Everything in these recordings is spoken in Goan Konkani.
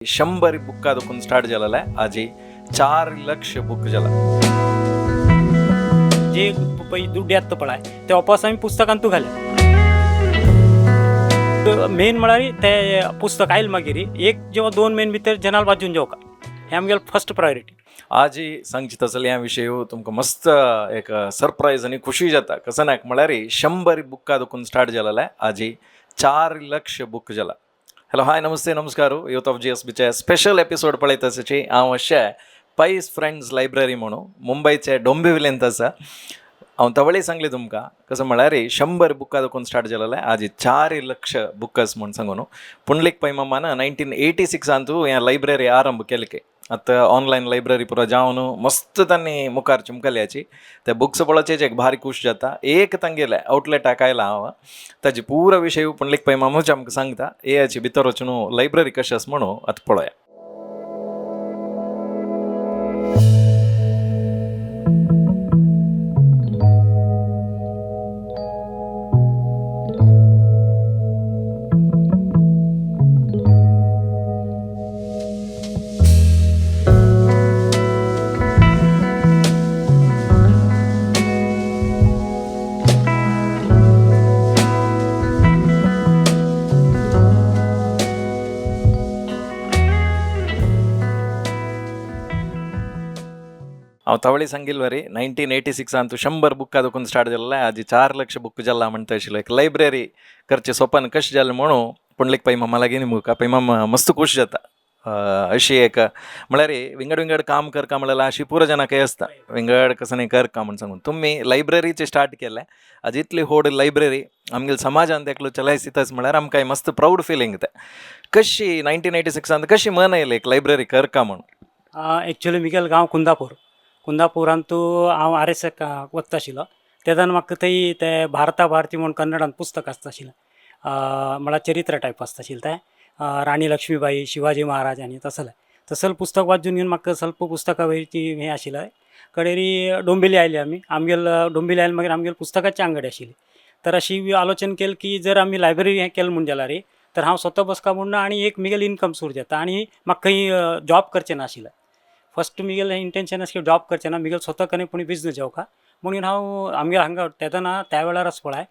100 बुक्का दुखून स्टार्ट जालेला आहे. आजी 4 लक्ष बुक जाला. जे पै दुड्डी आत्ता पळय ते वापस आमी पुस्तकांतू घाले. मेन म्हळ्यार ते पुस्तक आयल मागीर एक जेव्हा 2 म्हयने भितर जनाल वाजून जेवका हें आमगेलें फर्स्ट प्रायोरिटी. आजी सांगची तसले ह्या विशय तुमकां मस्त एक सरप्रायज आनी खुशी जाता. कसं नाक म्हळ्यार 100 बुक्का दुखून स्टार्ट जालेला आहे. आजी 4 लक्ष बुक जाला. हॅलो, हाय, नमस्ते, नमस्कार. युथ ऑफ जी एस बीचे स्पेशल एपिसोड पळयत आसाची. हांव अशें पैस फ्रेंड्स लायब्ररी म्हणून मुंबयचे डोंबिवलींत आसा. हांव तवळी सांगली तुमकां, कसं म्हळ्यार 100 बुक्का दुखून स्टार्ट जालेलें, आजी 4 लक्ष बुक्कास म्हूण सांगून. पुंडलीक पै मामान 1986 तू हें लायब्ररी आरंभ केले की आतां ऑनलायन लायब्ररी पुरो जावन मस्त तांणी मुखार चमकल्याची. ते बुक्स पळोवचे एक भारी खूश जाता. एक तांगेले आउटलेटाक आयला हांव. ताजी पुरो विशय पुंडलीक पै मामूच आमकां सांगता. येयाची भितर वचून लायब्ररी कशी आसा म्हणून आतां पळोवया. हांव तवळी सांगिल वरी 1986 तू 100 बुक्का दुखून स्टार्ट जाल्लें, आजी 4 लक्ष बुक जाला म्हणटा आशिल्लो. एक लायब्ररी करचें सोपन कशें जालें म्हणून पुंडलीक पै मामा लागीं मुका पै मामा मस्त खूश जाता. अशी एक म्हळ्यार विंगड विंगड काम करका म्हणल्यार अशी पुरो जाणां खंय आसता, विंगड कसं न्ही करका म्हूण सांगून तुमी लायब्ररीचें स्टार्ट केलें. आज इतली व्हड लायब्ररी आमगेले समाजान एकलो चलायसितास म्हळ्यार आमकां मस्त प्रावड फिलींग. तें कशी 1986 कशी मन आयलें एक लायब्ररी करका म्हणून? एक्चुअली मिगेल गांव कुंदापूर. कुंदापुरांतू हांव आर एस एक वता आशिल्लो तेन्ना म्हाका थंय ते भारता भारती म्हूण कन्नडान पुस्तक आसता आशिल्लें, म्हळ्यार चरित्र टायप आसता आशिल्लें तें, राणी लक्ष्मीबाई, शिवाजी महाराज आनी तसलें तसलें पुस्तक वाचून घेवन म्हाका ಸ್ವಲ್ಪ पुस्तकां वयची हें आशिल्लें. कडेरी डोंबिवली आयली आमी. आमगेल डोंबिवली आयले मागीर आमगेल पुस्तकाची अंगडी आशिल्ली. तर अशी आलोचन केलें की जर आमी लायब्ररी हें केलें म्हूण जाल्यार तर हांव स्वता बसका म्हूण आनी एक म्हगेलें इनकम सोर्स जाता आनी म्हाका खंय जॉब करचें नाशिल्लें. फस्ट म्हगेलें इंटेन्शन आसलें जॉब करचें ना, म्हगेलें स्वता कडेन पूण बिजनस जावका म्हणून हांव आमगेर हांगा तेदना त्या वेळार आसा पळय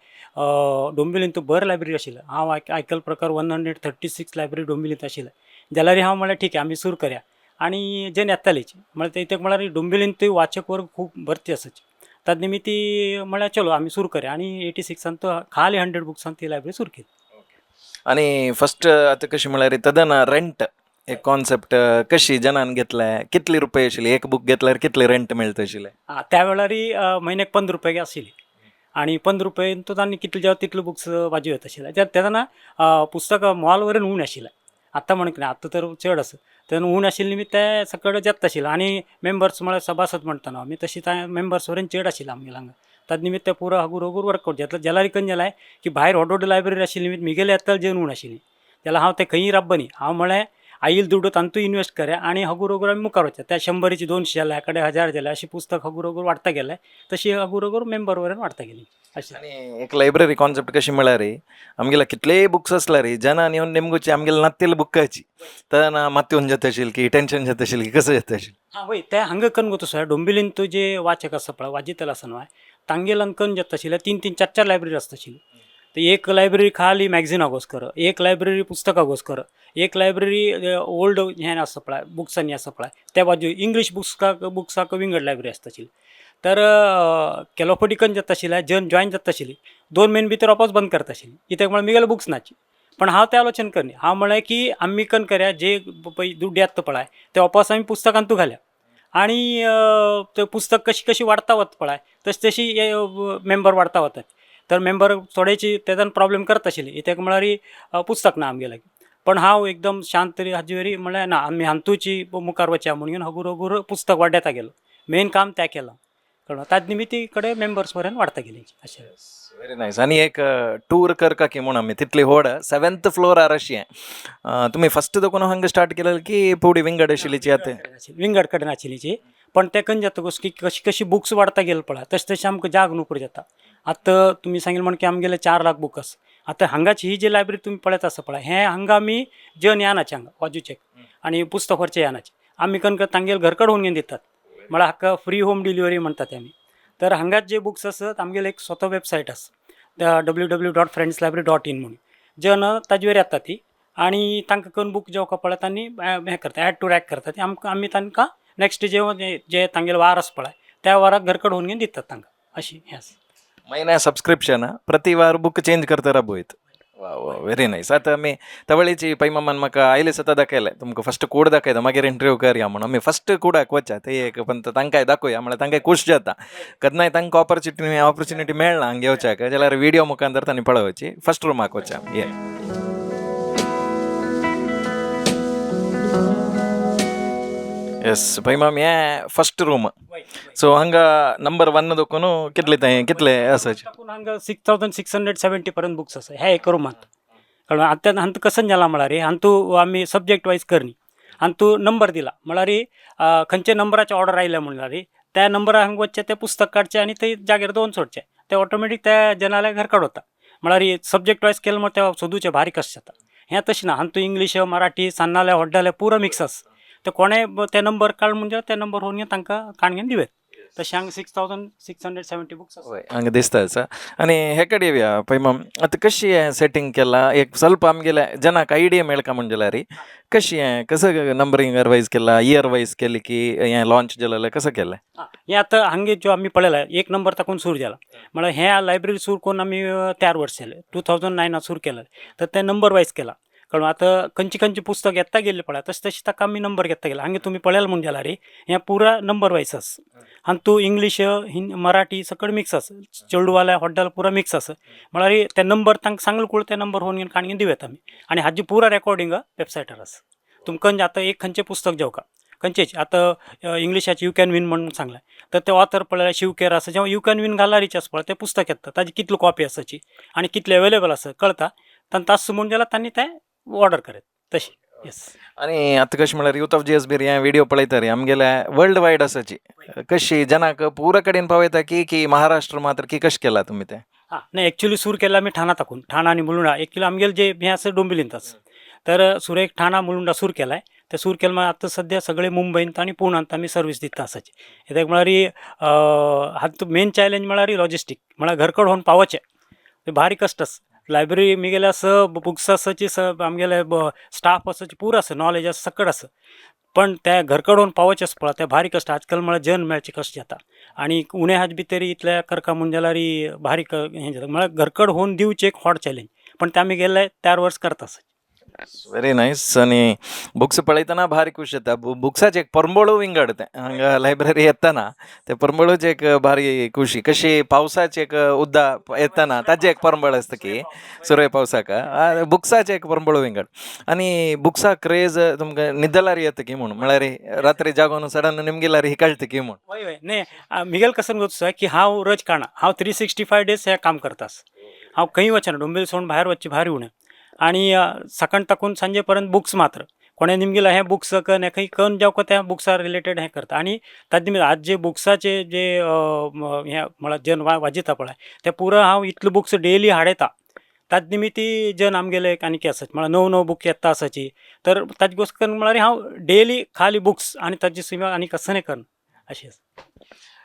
डोंबिवलींत बरें लायब्ररी आशिल्लें. हांव आयकल प्रकार 136 लायब्ररी डोंबिवलींत आशिल्लें. जाल्यार हांव म्हणलें ठीक आहे आमी सुरू करया आनी जेन येतालीच म्हळ्यार ते म्हळ्यार डोंबिवलींत थंय वाचक वर्ग खूब भरती आसाची. तद निमित्ती म्हळ्यार चलो आमी सुरू करया आनी 86 तो खाली 100 बुक्सान ती लायब्ररी सुरू केली. आणि फर्स्ट आता कशी म्हळ्यार तदना रेंट एक कॉन्सेप्ट कशी जनान घेतलाय, कितली रुपये आशिल्ली, एक बुक घेतल्यार कितले रेंट मेळटा आशिल्लें? आ, त्या वेळार म्हयन्याक 15 रुपये आशिल्ली आनी 15 रुपये तो तांणी कितले जेवा तितले बुक्स वाजू येत आशिल्ले. तेन्ना पुस्तकां मॉल वरेन ऊण आशिल्लें. आतां म्हणूंक ना, आतां तर चड आसा. तेन्ना ऊण आशिल्लें निमित्त ते सकळ जाता आशिल्लें आनी मेंबर्स म्हळ्यार सभासद म्हणटा न्हू आमी, तशी त्या मेंबर्स वरेन चड आशिल्लें आमगेले हांगा. तद निमित्त पुरो हगूर हगूर वर्कआउट जातलें. जाल्यार कन जालें की भायर व्हड व्हड लायब्ररी आशिल्ली निमित्त मिगेले येतले जेवन ऊण आशिल्ली. जाल्यार हांव ते खंयी राबनी. हांव म्हळें आयिल्ले दुडू तांतू इन्वेस्ट करया आनी हगूर हगूर आमी मुखार वचया. त्या 100ची 200 जाल्या, कडेन 1000 जाल्या, अशें पुस्तक हगूर हगूर वाडता गेलें, तशी हगूर हगूर मेंबर वरेन वाडता गेली अशें. आणि एक लायब्ररी कॉन्सेप्ट कशी म्हळ्यार आमगेले कितलेय बुक्स असल्यार जनान येवन नेमगोची आमगेले नात्तील बुक्काची तर माती येवन जाता आशिल्ली की टेन्शन जाता आशिल्ली की कसं जाता आशिल्लें? हां वय, ते हांगा कन गो तसो डोंबिवलीन तो जे वाचक आसा पळय वाजितले आसा न्हय तांगेल्यान कन जाता आशिल्लें, तीन तीन चार चार लायब्ररी आसता आशिल्ली. तर एक लायब्ररी खाली मॅगझिना गोस्कर, एक लायब्ररी पुस्तकां गोस्कर, एक लायब्ररी ओल्ड हें आसा पळय बुक्सांनी आसा पळय त्या बाजू इंग्लीश बुक्साक बुक्साक विंगड लायब्ररी आसता आशिल्ली. तर केलो फावटी कन जाता आशिल्लें, जन जॉयन जाता आशिल्ली, 2 म्हयने भितर वापस बंद करता आशिल्ली, कित्याक म्हळ्यार मिगेले बुक्स नाची. पण हांव तें आलोचन करनी. हांव म्हळें की आमी कन करया, जे पळय दुड्डी आत्तां पळय ते वापस आमी पुस्तकांतू घालया आनी ते पुस्तक कशी कशी वाडता वता पळय तशी तशी मेंबर वाडता वतात. तर मेंबर थोडेची तेजान प्रॉब्लेम करता आशिल्ली, कित्याक म्हळ्यार पुस्तक ना आमगे लागीं. पण हांव एकदम शांत तरी हाजे वरी म्हळ्यार ना, आमी हातूची मुखार वचया म्हणून हगूर हगूर पुस्तक वाडयता गेलो. मेन काम तें केलां कळ्ळें. ताज निमित्ती कडेन मेंबर्स पर्यंत वाडता गेली अशें. Very nice. आनी एक टूर करका की म्हणून आमी तितली व्हड सेवेंथ फ्लोरार अशी तुमी फर्स्ट दोकून हांगा स्टार्ट केलें की पुडी विंगड आशिल्लीची आतां? विंगड कडेन आशिल्लीची, पण ते खंय जाता की कशी कशी बुक्स वाडता गेले पळय तशें तशें आमकां जाग नुपूर जाता. आतां तुमी सांगिल्लें म्हण की आमगेले 4 लाख बुक आसा. आतां हांगाची ही जी लायब्ररी तुमी पळयत आसा पळय, हें हांगा आमी जन यानाचे हांगा बाजूचे आनी पुस्तक व्हरचे यानाचे आमी कनक तांगेल घरकड होवन घेवन दितात, म्हळ्यार हाका फ्री होम डिलिव्हरी म्हणटात ते आमी. तर हांगाच जे बुक्स आसत आमगेले एक स्वता वेबसायट आसा www.friendslibrary.in म्हणून, जन ताजेर येता ती आनी तांकां कन बूक जेवका पळय तांणी हें करता, एड टू रॅक करता ती. आमकां आमी तांकां नेक्स्ट जे जे तांगेले वार आसा पळय त्या वाराक घरकड होवन घेवन दितात तांकां, अशी हें आसा. महिन्या सबस्क्रिप्शन, प्रति वार बुक चेंज करता राबोयत. वा वा, व्हेरी नायस. आतां आमी तवळीची पैमामान म्हाका आयले सता दाखयलें तुमकां, फस्ट कोड दाखयता मागीर इंटरव्यू करया म्हणून. आमी फस्ट कोडाक वचा ते एक पण तांकांय दाखोवया, म्हळ्यार तांकांय खूश जाता. केन्नाय तांकां ऑपॉर्च्युनिटी मेळना हांगा येवच्याक जाल्यार व्हिडियो मुखार तांणी पळोवची. फस्ट रुमाक वचा ये. येस पैमाम, हें फस्ट रूम. सो हांगा नंबर 1 दोकून कितले थंय कितले आसाचे? हांगा 6670 पर्यंत बुक्स आसा ह्या एका रुमांत. कळ्ळें? आतां हांतू कशें जालां म्हळ्यार हांतू आमी सब्जेक्ट वायज करनी, हांतू नंबर दिला म्हळ्यार खंयच्या नंबराचे ऑर्डर आयल्या म्हणल्यार त्या नंबरा हांगा वचचें, तें पुस्तक काडचें आनी थंय जाग्यार दवरून सोडचें, तें ऑटोमॅटीक त्या जनाल्या घर काडता. म्हळ्यार सब्जेक्ट वायज केलें म्हळ्यार तें सोदूचें भारी कश्ट जाता. हें तशें ना, हांतू इंग्लीश मराठी सान्नाले व्हडले पुरो मिक्स आसा. ते कोणें ते नंबर काड म्हणजे ते नंबर होवन तांकां काण घेवन दिवेत. तशें हांगा 6670 बुक्स आसा. हय, हांगा दिसता आसा. आनी हे कडेन येवया पैमाम, आतां कशी हें सेटींग केलां एक ಸ್ವಲ್ಪ आमगेल्या जनाक आयडिया मेळका म्हण जाल्यार कशी हें कसं नंबरींग वायज केला, इयर वायज केली की हें लॉन्च जालें कसं केलें? हें आतां हांगे ज्यो आमी पळयलां एक नंबर ताकून सुरू जाला, म्हळ्यार हें लायब्ररी सुरू करून आमी 4 वर्स जाले, 2009 सुरू केलें, तर तें नंबर वायज केलां. कळ्ळें? आतां खंयची खंयची पुस्तक येता गेल्ली पळय तशें तशें ताका आमी नंबर घेता गेले. हांगे तुमी पळयलें म्हूण जाल्यार हें पुरा नंबर वायज आसा. आनी तूं इंग्लीश हिंदी मराठी सगळें मिक्स आसा, चेडवाल्या व्हड्डाल पुरा मिक्स आसा. म्हळ्यार ते नंबर तांकां सांगले कूळ ते नंबर होवन घेवन काण घेवन दिवयता आमी. आनी हाजी पुरा रेकॉर्डिंग वेबसायटार आसा. तुमकां आतां एक खंयचें पुस्तक जेवका खंयचेच आतां इंग्लिशाचें you can win म्हणून सांगलें तर ते ऑथर पळयल्यार शिवकेर आसा, जेव्हा you can win घाल्यार आसा पळय तें पुस्तक येता, ताजी कितली कॉपी आसाची आनी कितले अवेलेबल आसा कळता. तांकां तास म्हूण जाल्यार तांणी तें ऑर्डर करत तशें. येस. आनी आतां कशें म्हळ्यार युथ ऑफ GSB हें व्हिडियो पळयता रे आमगेले वर्ल्ड वायड आसाची कशी जनाक पुरा कडेन पावयता की की महाराष्ट्र मात्र की कशें केलां तुमी तें? हां, नाही ॲक्च्युली सूर केला आमी ठाणा ताकून, ठाणा आनी मुलुंडा. एक्च्युली आमगेले जे हें आसा डोंबिवलींत आसा, तर सुरेक ठाणा मुलुंडा सूर केला आहे. ते सूर केलं म्हळ्यार आतां सद्या सगळे मुंबयंत आनी पुण्यांत आमी सर्वीस दिता आसाची. कित्याक म्हळ्यार हातूंत मेन चॅलेंज म्हळ्यार लॉजिस्टीक, म्हळ्यार घरकड होवन पावोवचें तें भारी कश्ट आसा. लायब्ररी मिगेले आसा, बुक्स आसाची, आमगेले स्टाफ आसाची, पुरो आसा, नॉलेज आसा, सकट आसा, पण त्या घरकड होवन पावोवचें आसा पळय तें भारी कश्ट. आजकाल म्हळ्यार जन मेळचें कश्ट जाता आनी उणे हाज भितर इतले करका म्हूण जाल्यार भारी हें जाता. म्हळ्यार घरकड होवन दिवचें एक व्हड चॅलेंज, पण ते आमी गेल्ले 4 वर्स करता आसा. Very nice. आनी बुक्स पळयतना भारी खूश जाता. बुक्साचें एक परंबळू विंगड तें हांगा लायब्ररी येतना ते परंबळूच एक भारी खुशी, कशी पावसाचें एक उद्दा येतना ताजें एक परंबळ आसता की सुरय पावसाक बुक्साचें एक परंबळू विंगड. आनी बुक्सा क्रेज तुमकां न्हिदल्यार येता की म्हूण, म्हळ्यार रात्री जागोवन सडन निमगिल्यार ही कळटा की म्हूण. हय हय, न्ही मिगेल कसन गोत की हांव रज काणा, हांव 365 डेज हें काम करतास. हांव खंय वचना, डोंबिवली सोडून भायर वचचें भारी उणें. आनी सकाळ ताकून सांजे पर्यंत बुक्स मात्र कोणें निमगेला हें बुक्स कन हें खंय कन जावं त्या बुक्सा रिलेटेड हें करता. आनी ताजे आज जे बुक्साचे जे हें म्हळ्यार जन वाजयता पळय ते पुरो हांव इतले बुक्स डेली हाडयता. ताजे निमित्ती जन आमगेले आनी आसात म्हळ्यार नव नव बूक येता आसाची, तर ताजे गोश्ट करून म्हळ्यार हांव डेली खाली बुक्स आनी ताजी सिमा आनी कसं नाही करना अशें आसा.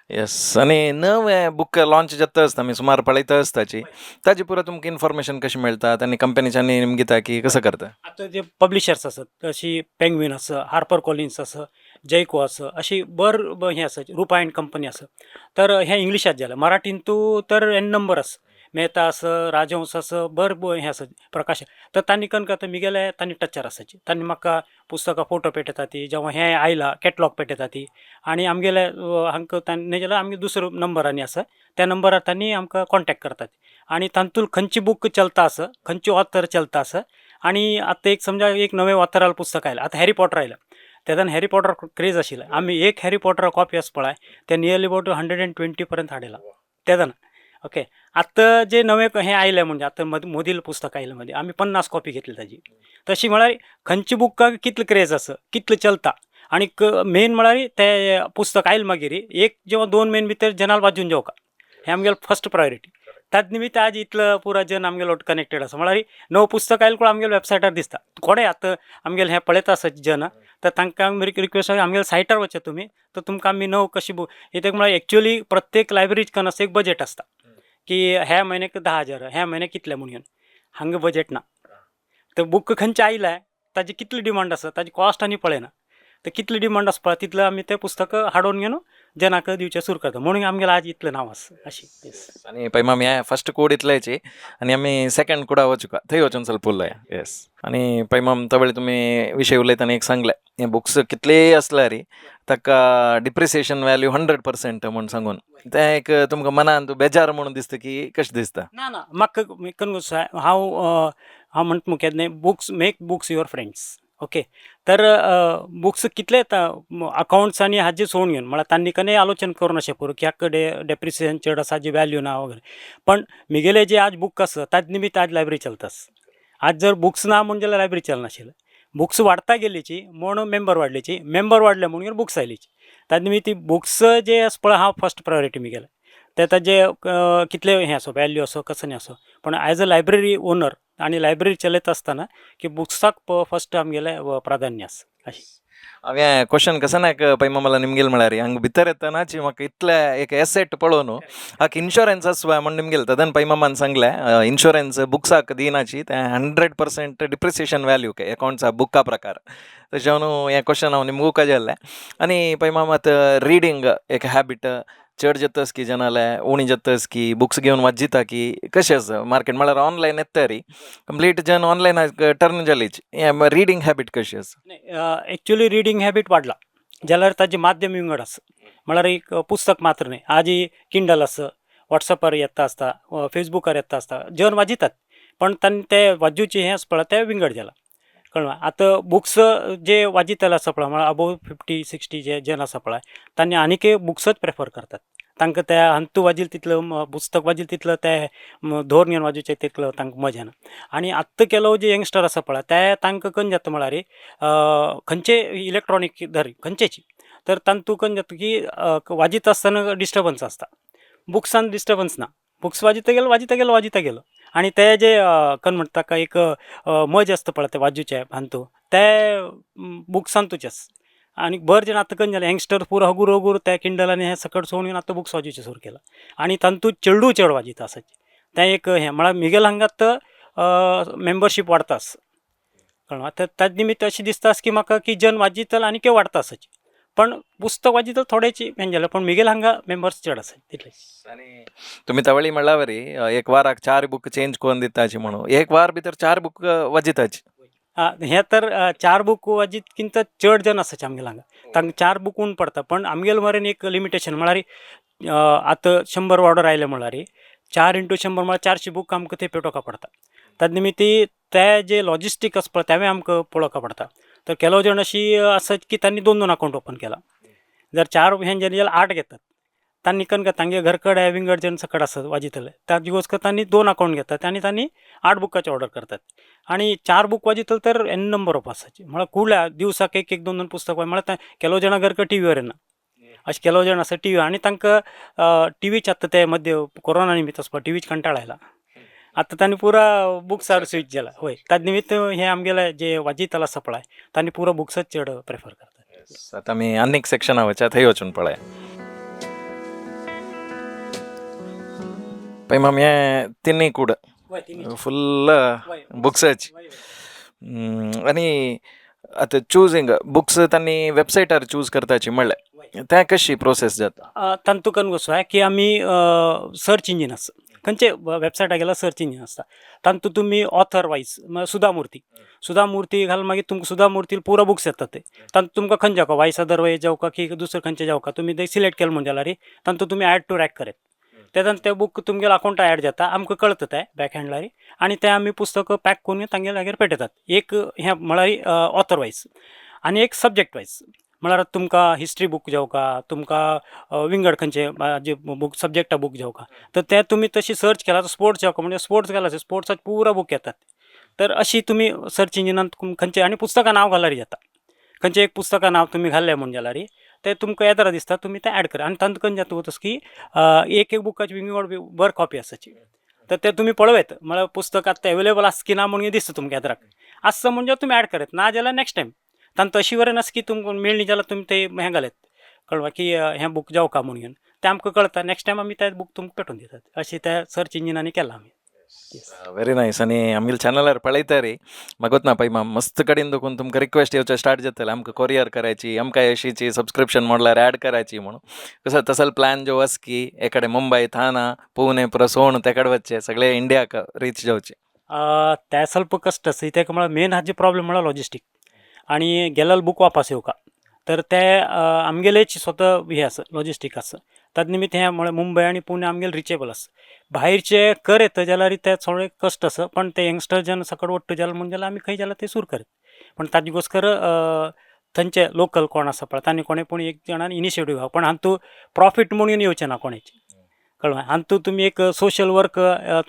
येस. आनी नवें बूक लॉन्च जाता आसता आमी सुमार पळयता आसताची, ताजी पुरो तुमकां इन्फॉर्मेशन कशी मेळटा आनी कंपनीच्यानी निमगिता की कसं करता? आतां जे पब्लिशर्स आसात तशी पेंगवीन आसा, हार्पर कॉलिन्स आसा, जयको आसा, अशी बर हें आसा, रुपा एंड कंपनी आसा. तर हें इंग्लिशांत जालें. मराठीन तूं तर एन नंबर आसा, मेहता आसा, राजहंस आसा, बर हें आसा, प्रकाश. तर तांणी कन करता मिगेले तांणी टचार आसाची, तांणी म्हाका पुस्तकां फोटो पेटयता ती, जेव्हा हें आयलां कॅटलॉग पेटयता ती. आनी आमगेले हांकां तांणी जाल्यार आमगे दुसरो नंबर आनी आसा, त्या नंबरार तांणी आमकां कॉन्टेक्ट करतात आनी तातूंत खंयची बूक चलता आसा, खंयची ऑथर चलता आसा. आनी आतां एक समजा एक नवें ऑथराल पुस्तक आयलां, आतां हॅरी पॉटर आयलां, तेन्ना हॅरी पॉटर क्रेज आशिल्लें. आमी एक हॅरी पॉटर कॉपी आसा पळय ते नियरली अबाउट 120 पर्यंत हाडयला तेन्ना. ओके, आतां जे नवें हें आयलें म्हणजे आतां मोदील पुस्तक आयलें मदीं आमी 50 कॉपी घेतली ताजी. तशी म्हळ्यार खंयची बुकाक कितलो क्रेज आसा, कितलो चलता आनी मेन म्हळ्यार तें पुस्तक आयलें मागीर एक जेव्हा 2 म्हयने भितर जनाल वाजून जेवका, हें आमगेलें फस्ट प्रायोरिटी. त्याच निमित्त आज इतलो पुरा जन आमगेलो कनेक्टेड आसा. म्हळ्यार नवो पुस्तक आयलें कोण आमगेले वेबसायटार दिसता. कोणें आतां आमगेलें हें पळयता आसत जन, तर तांकां आमी रिक्वेस्ट, आमगेले सायटार वचत तुमी, तर तुमकां आमी नव कशी कित्याक म्हळ्यार एक्चुअली प्रत्येक लायब्ररीक कन आसा एक बजेट आसता की ह्या म्हयन्याक 10,000, ह्या म्हयन्याक कितले म्हणून. हांगा बजेट ना. तर बूक खंयचे आयले, ताजी कितली डिमांड आसा ताजी कॉस्ट आनी पळयना, तर कितली डिमांड आसा पळय तितलें आमी तें पुस्तक हाडून घेवन जनाक दिवचें सुरू करता. म्हणून आमगेलें आज इतलें नांव आसा अशी. आनी पळय मामी, हें फर्स्ट कोड इतल्याची आनी आमी सेकंड कुडा वचुका, थंय वचून ಸ್ವಲ್ಪ उलया. येस. आनी पळय माम, तवळ तुमी विशय उलयतना एक सांगलें, हे बुक्स कितलेय आसल्यार ताका डिप्रिसिएशन व्हॅल्यू 100% म्हूण सांगून, तें एक तुमकां मनान बेजार म्हणून दिसता की कशें दिसता? ना ना, म्हाका कन हांव हांव म्हणटा मुखेल न्ही, books make books your friends, okay. तर बुक्स कितले येता, अकावंट्स आनी हाजे सोडून घेवन, म्हळ्यार तांणी कन्या आलोचन करून अशें करूं की हाका डेप्रिसिएशन चड आसा, हाजी वॅल्यू ना वगैरे. पण मिगेले जे आज बूक आसा ताजे निमित्त आज लायब्ररी चलता. आज जर बुक्स ना म्हूण जाल्यार लायब्ररी चलनाशिल्लें. बुक्स वाडता गेलीची म्हूण मेंबर वाडलीची, मेंबर वाडले म्हणून बुक्स आयलीची. ताजे निमित्त बुक्स जे आसा पळय हांव फर्स्ट प्रायोरिटी मिगेले. ते ताजे कितले हें आसो, वॅल्यू आसो, कसो न्ही आसो, पण एज अ लायब्ररी ओनर आनी लायब्ररी चलयता आसतना की बुक्साक फर्स्ट आमगेलें प्राधान्य आसा अशें. हांवें क्वेश्चन कसं नायक पै मला निमगेल म्हळ्यार, हांगा भितर येतनाची म्हाका इतले एक एसेट पळोवन हाका इन्शुरन्स आसवा म्हण निमगेल. तदन पै मामान सांगलें, इन्शुरन्स बुक्साक दिनाची, तें 100% डिप्रिसिएशन व्हॅल्यू के अकाउंट्सा बुका प्रकार. तशें न्हू हें क्वेश्चन हांव निमगूका जाल्लें. आनी पै मामा, आतां रिडींग एक हॅबिट चड जातास की जनाले उणी जातास की, बुक्स घेवन वाचिता की कशें आसा मार्केट? म्हळ्यार ऑनलायन येता री, कंप्लीट जन ऑनलायन टर्न जालीच, हें रिडींग हॅबिट कशी आसा? एक्चुअली रिडींग हॅबीट वाडला जाल्यार ताजें माध्यम विंगड आसा. म्हळ्यार एक पुस्तक मात्र न्ही, आजी किंडल आसा, वॉट्सॅपार येता आसता, फेसबुकार येता आसता, जन वाजितात, पण तांणी ते वाजूचे हें आसा पळय तें विंगड जालां, कळ्ळें. आतां बुक्स जे वाजितले आसा पळय, म्हळ्यार अबोव 50-60 जे जन आसा पळय, तांणी आनीकय बुक्सच प्रेफर करतात. तांकां त्या अंतू वाजील तितलो, पुस्तक वाजील तितलो, ते धोर घेवन वाजोवचें तितलो तांकां मजा ना. आनी आत्तां केलो जे यंगस्टर आसा पळय ते तांकां कन जाता, म्हळ्यार खंयचे इलेक्ट्रॉनीक धर खंयचेच, तर तांतू कन जाता की वाजीत आसतना डिस्टर्बन्स आसता. बुक्सान डिस्टर्बन्स ना. बुक्स वाजिता गेलो, वाजिता गेलो, वाजिता गेलो, आनी ते जे कन म्हणटा ताका एक मजा आसता पळय ते वाजूचे हातूं, ते बुक्सान तुजेच. आनी बरें जण आतां कन जालें, यंगस्टर पुरो हगूर हगूर ते किंडल आनी हें सकट सोडून घेवन आतां बुक्स वाजोवचें सुरू केलां आनी तांतूत चेडूं चड वाजयता आसा. तें एक हें म्हळ्यार मिगेल हांगा आतां मेंबरशीप वाडता आसा, कळ्ळें. आतां ताजे निमित्त अशें दिसता की म्हाका की जन वाजितले आनी वाडता आसाची, पण पुस्तक वाजितले थोडेच हें जालें, पण मिगेल हांगा मेंबर्स चड आसा तितलेच. आनी तुमी तवळी म्हणल्यावरी एक वाराक चार बूक चेंज करून दिताची म्हणून, एक वार भितर चार बूक वाजिताची? हें तर चार बूक वाजीत किंत चड जन आसाचे आमगेले हांगा, तांकां चार बूक उण पडता. पण आमगेले मरेन एक लिमिटेशन, म्हळ्यार आतां 100 ऑर्डर आयले म्हळ्यार 4 × 100 म्हळ्यार 400 बूक आमकां थंय पेटोवका पडता. ताजे निमित्ती ते जे लॉजिस्टीक आसा पळय तेंवूय आमकां पळोवका पडता. तर केलो जण अशी आसत की तांणी दोन दोन अकावंट ओपन केला, जर चार हें जालें जाल्यार 8 घेतात. तांणी कन तांगे घर कडेन विंगड जण सकट आसत वाजितले, ताजे वचक तांणी दोन अकावंट घेतात आनी तांणी 8 बुकाचे ऑर्डर करतात. आनी चार बूक वाजितले तर एन नंबर ऑफ आसाचे, म्हळ्यार कुडल्या दिवसाक एक एक दोन दोन पुस्तक, म्हळ्यार केलो जाणां घर टी व्हीवर येना अशें केलो जाण आसा टी व्ही. आनी तांकां टी व्हीच आतां ते मध्य कोरोना निमित्त आसपा टी व्हीच कंटाळ आयला, आतां तांणी पुरा बुक्सार स्विच जाला. हय, ताजे निमित्त हें आमगेलें जे वाजितल आसा पळय तांणी पुरो बुक्सच चड प्रेफर करतात. आतां आमी आनीक सेक्शना वचया, थंय वचून पळया. पळय मामी, हें तिन्ही कूड फुल्ल बुक्साची. आनी आतां चुजींग बुक्स तांणी वेबसायटार चूज करताची म्हणलें, तें कशी प्रोसेस जाता? तांतू कन कसो आहे की आमी सर्च इंजीन आसा, खंयचे वेबसायटार गेल्यार सर्च इंजीन आसता, तांतू तुमी ऑथर वायज सुधा मूर्ती, सुधा मूर्ती घाल, मागीर तुमकां सुधा मूर्ती पुरो बुक्स येतात. ते तांतू तुमकां खंयचे जावका, वायसा दरवय जावका की दुसरें खंयचे जावका, तुमी ते सिलेक्ट केलें म्हण जाल्यार तांतू तुमी एड टू रॅक करत, तेन्ना ते बूक तुमगेले अकावंटा एड जाता, आमकां कळता तें बॅक हँडलार, आनी तें आमी पुस्तक पॅक करून तांगेले लागीं पेटयतात. एक हें म्हळ्यार ऑथर वायज आनी एक सब्जॅक्ट वायज, म्हळ्यार तुमकां हिस्ट्री बूक जावका, तुमकां विंगड खंयचे जे बूक सब्जॅक्टा बूक जावका, तर ते तुमी तशी सर्च केला, स्पोर्ट्स जावका म्हणजे स्पोर्ट्स घाला, स्पोर्ट्साक पुरो बूक येतात. तर अशी तुमी सर्च इंजिनान खंयचे आनी पुस्तकां नांव घाल्यार जाता. खंयचें एक पुस्तकां नांव तुमी घाल्लें म्हूण जाल्यार तें तुमकां येदरा दिसता, तुमी तें एड करा. आनी तांकां कन जाता तस की एक एक बुकाची विंगड बर कॉपी आसाची, तर तें तुमी पळोवं म्हळ्यार पुस्तक आतां एवेलेबल आसा की ना म्हूण दिसता तुमकां येदराक आसा म्हणजे तुमी एड करात, ना जाल्यार नॅक्स्ट टायम. तांकां तशी वरेन आसा की तुमकां मेळ्ळी जाल्यार तुमी तें हें घालत कळ्ळें की हें बूक जावका म्हूण घेवन तें आमकां कळता, नॅक्स्ट टायम आमी तें बूक तुमकां पेटोवन दितात. अशें त्या सर्च इंजिनांनी केलां आमी. Very nice. आनी आमगेले चॅनलार पळयता रे, म्हाका ना पळय मस्त कडेन दोकून तुमकां रिक्वेस्ट येवचें स्टार्ट जातलें, आमकां कोरियर करायची, आमकां अशीची सबस्क्रिप्शन मोडल्यार ऍड करायची म्हणून. कसो तसो प्लॅन जो आसा की एकडे मुंबय, थाना, पुणे, परत तेकडे वचचे, सगळे इंडियाक रीच जावचे. ते ಸ್ವಲ್ಪ कश्ट आसा कित्याक म्हळ्यार मेन हाजे प्रॉब्लम म्हळ्यार लॉजिस्टीक आनी गेलेलो बूक वापस येवका, तर ते आमगेलेच स्वता हें आसा, लॉजिस्टीक आसा. तद निमित्त हें म्हळ्यार मुंबय आनी पुणे आमगेले रिचेबल आसा. भायरचे करयत जाल्यार ते थोडे कश्ट आसा, पण ते यंगस्टर जेन्ना सकट वट्ट जाले म्हूण जाल्यार आमी खंय जाल्यार ते सुरू करत, पूण ताजे गोस्कर थंयचे लोकल कोण आसा पळय तांणी कोणें पूण एक जाणान इनिशिएटीव घेवप, पण हातूंत प्रॉफीट म्हणून येवचें ना कोणेच, कळ्ळें. हातूंत तुमी एक सोशल वर्क,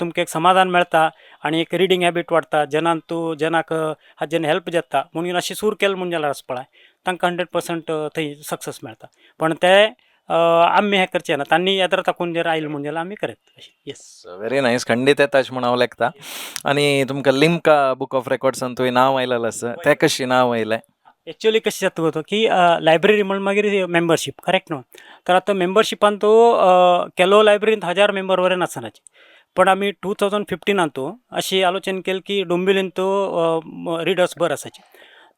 तुमकां एक समाधान मेळटा आनी एक रिडींग हॅबीट वाडटा, जनान तूं जनाक हाजेन हेल्प जाता म्हणून अशें सुरू केलें म्हूण जाल्यार आसा पळय तांकां 100% थंय सक्सेस मेळटा. पण ते आमी हें करचें ना, तांणी येदरा ताकून जर आयलें म्हूण जाल्यार आमी करत अशें. येस, व्हेरी नायस. खंडीत येता अशें म्हूण हांव लेखता. आनी तुमकां लिमका बुक ऑफ रेकॉर्ड्सान तुवें नांव आयलेलें आसा, तें कशें नांव आयलें? एक्चुअली कशें जाता तो की लायब्ररी म्हण मागीर मेंबरशीप करेक्ट न्हू, तर आतां मेंबरशिपान तो केलो लायब्ररींत 1000 मेंबर वरेन आसनाचे, पण आमी 2015 तो अशी आलोचन केली की डोंबिवलीन तो रिडर्स बरें आसाचे,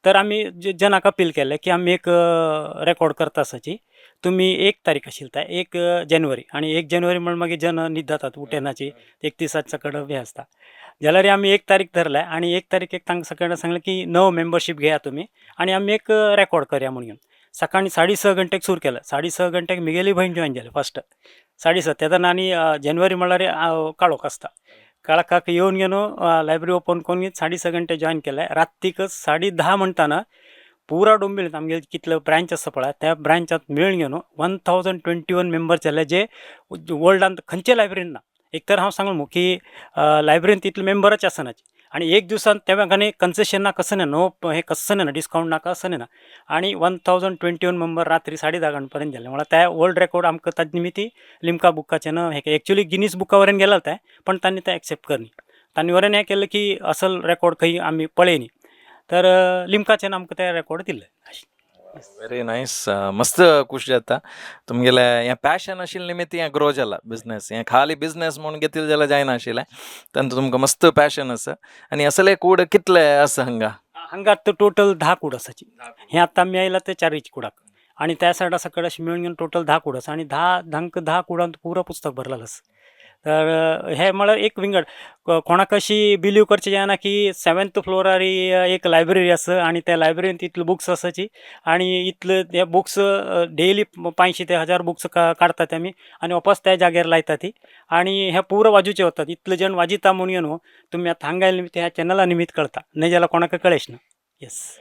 तर आमी जनाक अपील केलें की आमी एक रेकॉर्ड करता आसाची, तुमी 1 तारीख आशिल्ली ती 1 जानेवारी, आनी 1 जानेवारी म्हण मागीर जन न्हिदतात उठेनाची, 31 सकट हें आसता, जाल्यार आमी 1 तारीख धरले आनी 1 तारखेक तांकां सगळ्यांक सांगलें की नव मेंबरशीप घेया तुमी आनी आमी एक रेकॉर्ड करया म्हणून. सकाळीं 6:30 घंटेक सुरू केलें, 6:30 घंटेक मिगेली भयण जॉयन जाली फस्ट 6:30. तेदना आनी जानेवारी म्हळ्यार काळोख आसता, काळखाक येवन घेवन लायब्ररी ओपन करून 6:30 घंटे जॉयन केलें. रातीक 10:30 म्हणटाना पुरा डोंबिवलींत आमगे कितले ब्रांच आसा पळय त्या ब्रांचांत मेळून घेवन 1021 मेंबर्स जाले, जे वर्ल्डांत खंयचे लायब्ररीन ना. एक तर हांव सांगलो की लायब्ररीन तितले मेंबरच आसनाचे, आनी एक दिवसान तेव्हा आनी कन्सेशन ना, कसं नो हें कसं ना, डिस्कावंट ना, कसं ना, आनी 1021 मेंबर रात्री 10:30 घंपर्यंत जाले. म्हळ्यार त्या वर्ल्ड रेकॉर्ड आमकां ताजे निमित्ती लिमका बुकाचें ना हें एक्चुअली गिनीस बुका वरेन गेलें तें, पण तांणी तें एक्सेप्ट करनी, तांणी वरेन हें केलें की असल रेकॉर्ड खंय आमी पळयनी, तर लिमकाचें आमकां तें रेकॉर्ड दिलें. Very nice. मस्त खूश जाता तुमगेलें हें पॅशन आशिल्लें निमित्त हें ग्रो जाला बिजनेस, हें खाली बिजनेस म्हूण घेतिल्लें जाल्यार जायना आशिल्लें, तांतूत तुमकां मस्त पॅशन आसा. आनी असले कूड कितले आसा हांगा? हांगा आतां टोटल 10 कूड आसाची, हें आतां आमी आयला ते 4 कुडाक, आनी त्या सायडा सकयल अशें मेळून घेवन टोटल 10 कूड आसा, आनी 10 कुडांत पुरो पुस्तक भरलेलें आसा. तर हें म्हळ्यार एक विंगड कोणाक अशी बिलीव करचें जायना की 7th फ्लोरार एक लायब्ररी आसा आनी त्या लायब्ररींत इतले बुक्स आसाची आनी इतले हे बुक्स डेली 500 ते 1000 बुक्स काडतात आमी आनी वापस त्या जाग्यार लायता ती, आनी हे पुरो वाजूचे वतात, इतले जण वाजिता म्हणून न्हू तुमी आतां हांगा आयले निमित्त ह्या चॅनला निमित्त कळता, न्हय जाल्यार कोणाक कळेच ना. येस,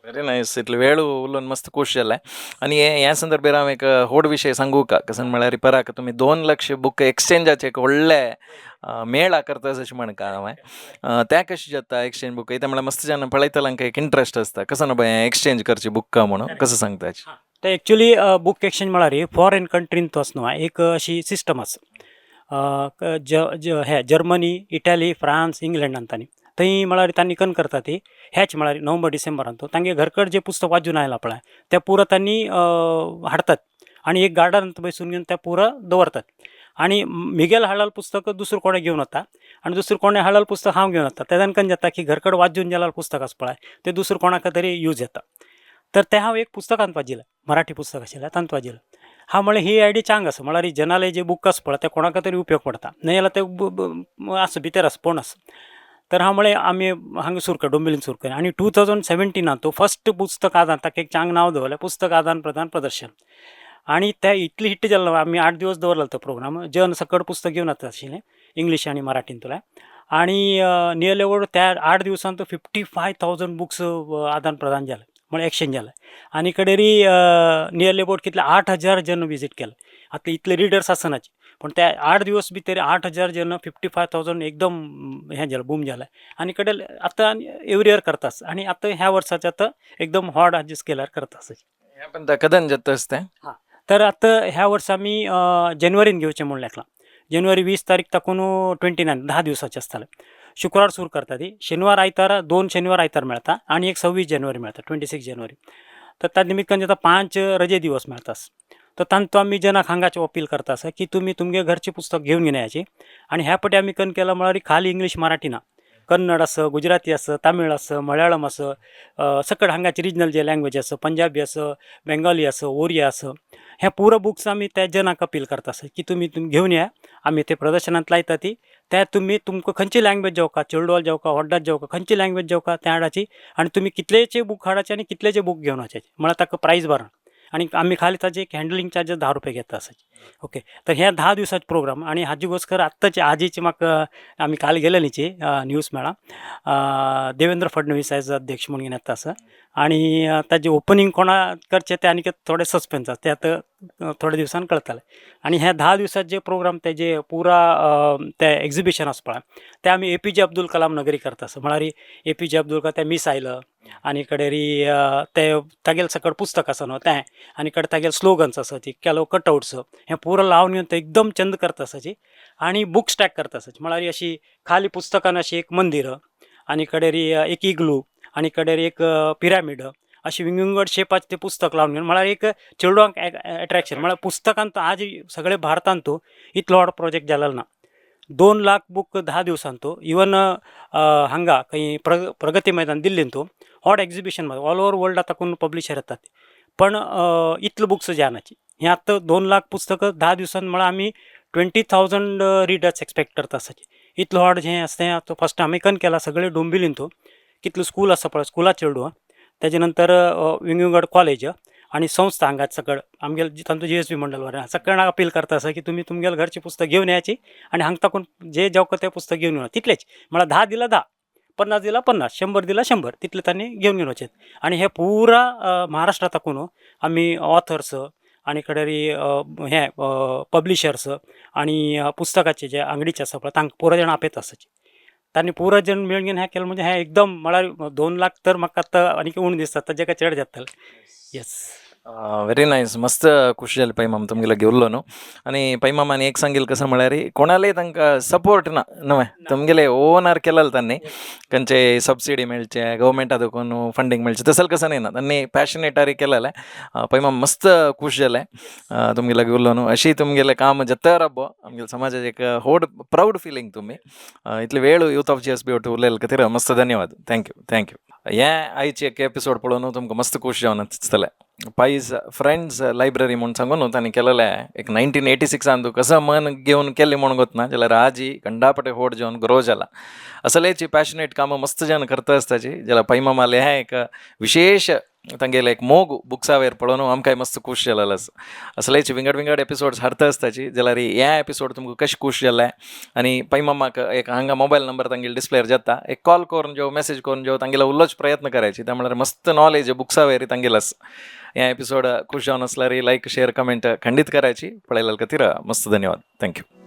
व्हेरी नायस. इतले वेळ उलोवन मस्त खूश जालें. आनी ह्या संदर्भार हांव एक व्हड विशय सांगू का, कसं म्हळ्यार पराक तुमी 2 लक्ष बूक एक्सचेंजाचे एक व्हडले मेळा करता अशें म्हणका हांवें, तें कशें जाता एक्सचेंज बूक? कित्याक म्हळ्यार मस्त जाण पळयतल्यांक एक इंट्रस्ट आसता, कसो न्हू बाय एक्सचेंज करची बुकां म्हणून, कसो सांगता? ते एक्चुअली बूक एक्सचेंज म्हळ्यार फॉरेन कंट्रीन तो न्हू एक अशी सिस्टम आसा, हे जर्मनी, इटाली, फ्रांस, इंग्लंडान तांणी थंय म्हळ्यार तांणी कन करता ती ह्याच म्हळ्यार नोव्हेंबर डिसेंबरान तांगे घरकड जे पुस्तक वाजून आयलां पळय तें पुरो तांणी हाडतात आनी एक गार्डनांत बसून घेवन तें पुरो दवरतात, आनी मिगेल हाडलेलें पुस्तक दुसरो कोणें घेवन वता आनी दुसरो कोणें हाडलेलें पुस्तक हांव घेवन वता. तेन्ना कन जाता की घरकड वाजून गेलेलें पुस्तक आसा पळय तें दुसरो कोणाक तरी यूज येता. तर तें हांव एक पुस्तकांत वाजिलें, मराठी पुस्तक आशिल्लें तांत वाजिलें. हांव म्हळें ही आयडिया चांग आसा, म्हळ्यार जनाले जे बूक आसा पळय तें कोणाक तरी उपयोग पडटा, न्हय जाल्यार तें आसा भितर आसा पोण आसा. तर हांव म्हळें आमी हांगा सुरू कर, डोंबिवलीन सुरू कर. आनी 2017 तो फस्ट पुस्तक आदान, ताका एक चांग नांव दवरलें, पुस्तक आदान प्रदान प्रदर्शन. आनी तें इतलें हिट जाल्लो, आमी 8 दिवस दवरलो तो प्रोग्राम, जन सकट पुस्तक घेवन येता आशिल्लें इंग्लीश आनी मराठींतल्यान, आनी नियरली अबावट त्या 8 दिवसांत 55,000 बुक्स आदान प्रदान जालें, म्हळ्यार एक्सचेंज जालें. आनी कडेरी नियरली अबावट कितले 8,000 जन विजीट केलें. आतां इतले रिडर्स आसनाचे, पूण ते 8 दिवस भितर 8,000 जण 55,000 एकदम हें जालें, बूम जालें. आनी कडेन आतां एवरी इयर करतास आनी आतां ह्या वर्साचें आतां एकदम व्हड हाजे स्केलार करतास. हें पण केदन जाता आसता? तर आतां ह्या वर्सा आमी जानेवारीन घेवचें म्हूण लेखलां. जानेवारी 20 तारीख ताकून 29, 10 दिवसाचें आसतलें. शुक्रार सुरू करता ती, शेनवार आयतार, 2 शेनवार आयतार मेळता आनी एक 26 जानेवारी मेळता, 26 जानेवारी. तर त्या निमित्तान जाता 5 रजे दिवस मेळता. तर तांतू आमी जनाक हांगाचे अपील करता आसा की तुमी तुमगे घरचें पुस्तक घेवन येयाची. आनी ह्या फावटी आमी कन केलां म्हळ्यार खाली इंग्लीश मराठी ना, कन्नड आसा, गुजराती आसा, तामीळ आसा, मळयाळम आसा, सकट हांगाचे रिजनल जे लँग्वेज आसा, पंजाबी आसा, बेंगाली आसा, ओरिया आसा. हे पुरो बुक्स आमी त्या जनाक अपील करता आसा की तुमी घेवन या, आमी ते प्रदर्शनांत लायता ती त्या तुमी तुमकां खंयची लँग्वेज जावका, चेडवाल जावका, होड्डात जावका, खंयची लँग्वेज जावका तें हाडाची आनी तुमी कितलेचे बूक हाडाचे आनी कितलेचे बूक घेवन वचाचे म्हळ्यार ताका प्रायज बरा. आनी आमी खाली ताजे एक हँडलिंग चार्जीस 10 रुपये घेता आसा. ओके, तर ह्या 10 दिवसाचे प्रोग्राम. आनी हाजी गोस्कर आत्ताची आजीची म्हाका आमी काल गेलेलीची न्यूज मेळ्ळा, देवेंद्र फडणवीस एज अध्यक्ष म्हणून येता आसा. आनी ताजें ओपनींग कोणा करचें तें आनीक थोडें सस्पेन्स आसा, तें आतां थोड्या दिवसान कळटलें. आनी ह्या 10 दिवसाचे जे प्रोग्राम ते जे पुरा ते एक्जिबिशन आसा पळय तें आमी APJ Abdul Kalam नगरी करता आसा. म्हळ्यार APJ Abdul Kalam ते मिसायल आनी कडेरी ते तागेले सकट पुस्तक आसा न्हू तें आनी कडेन तागेले स्लोगन्स आसा ती केलो कटआउट्स हें पुरो लावन घेवन ते एकदम चंद करता आसाची. आनी बुक स्टॅक करता आसाची, म्हळ्यार अशी खाली पुस्तकान अशी एक मंदिर आनी कडेरी एक इग्लू आनी कडेर एक पिरामीड अशी विंगविंगड शेपाचे ते पुस्तक लावन घेवन म्हळ्यार एक चेडवांक एट्रॅक्शन. म्हळ्यार पुस्तकान आज सगळे भारतांत इतलो व्हड प्रोजेक्ट जालेलो ना. 2 लाख बूक 10 दिवसांत. इवन हांगा खंय प्रगती मैदान दिल्लींत व्हड एक्जिबिशन ऑल ओवर वर्ल्ड आतां पब्लिशर येतात, पण इतले बुक्स जायनाची. हें आतां 2 लाख पुस्तकां 10 दिवसांत म्हळ्यार आमी 20,000 रिडर्स एक्सपेक्ट करता आसाचे. इतलो व्हड हें आसा तें आतां फर्स्ट आमी कन केलां सगळे डोंबिवलींत कितलो स्कूल आसा पळय स्कुलां चेडूं, तेजे नंतर विंगविंगड कॉलेज आनी संस्था हांगा सकळ आमगेले तांचो GSB मंडळ बरें सगळ्यांक अपील करता आसा की तुमी तुमगेले घरचें पुस्तक घेवन येयाची आनी हांगा ताकून जे जावका तें पुस्तक घेवन येवना तितलेच, म्हळ्यार 10 दिला 10, 50 दिला 50, 100 दिला 100, तितले तांणी घेवन घेवन वचें. आनी हे पुरा महाराष्ट्रा ताकून आमी ऑथर्स आनी कडेरी हे पब्लिशर्स आनी पुस्तकाचे जे आंगडीचे आसा पळय तांकां पुरो जाण आपयता आसाचे. तांणी पुरो जण मेळून घेवन हें केलें म्हणजे हें एकदम म्हळ्यार 2 लाख तर म्हाका आतां आनीक उणें दिसता, ताजे काय चड जातलें. येस, व्हेरी नायस, मस्त खुशी जाली पैमाम तुमगेलो घेवलो न्हू. आनी पैमामान एक सांगील कसं म्हळ्यार कोणालेय तांकां सपोर्ट ना न्हय, तुमगेले ओनार केलेले तांणी, खंयचे सबसिडी मेळचे गव्हर्मेंटा देखून फंडींग मेळचें तसले कसं न्ही ना, तांणी पॅशनेटारी केलेलें. पैमाम मस्त खूश जालें तुमगेले घेवलो न्हू. अशी तुमगेलें काम जत्ता राबो आमगेले समाजाक एक व्हड प्रावड फिलींग तुमी इतले वेळ यूथ ऑफ GSB ಒಟ್ಟು उलयले खातीर मस्त धन्यवाद. Thank you, thank you. हे आयचे एक एपिसोड पळोवन तुमकां मस्त खूश जावन दिसतलें. पायज फ्रेंड्स लायब्ररी म्हूण सांगून तांणी केलेलें एक 1986 कसं मन घेवन केल्लें म्हूण गोतना, जाल्यार आजी गंडापटे होड जेवन ग्रो जाला. असलेची पॅशनेट कामां मस्त जन करता आसताची. जाल्यार पैमामाले हें एक विशेश तांगेले एक मोग बुक्सावेर पळोवन आमकांय मस्त खूश जालेलो आसा. असलेची विंगड विंगड एपिसोड्स हाडता आसताची. जाल्यार हे एपिसोड तुमकां कशें खूश जालें आनी पैमामाक एक हांगा मोबायल नंबर तांगेले डिस्प्लेर जाता, एक कॉल करून जेव मॅसेज करून जेव तांगेलो उलोवचो प्रयत्न करायची, त्या म्हळ्यार मस्त नॉलेज बुक्सावेर तांगेलो आसा. हे एपिसोड खूश जावन आसल्यार लायक शेअर कमेंट खंडीत करायची. पळयल्या खातीर मस्त धन्यवाद. Thank you.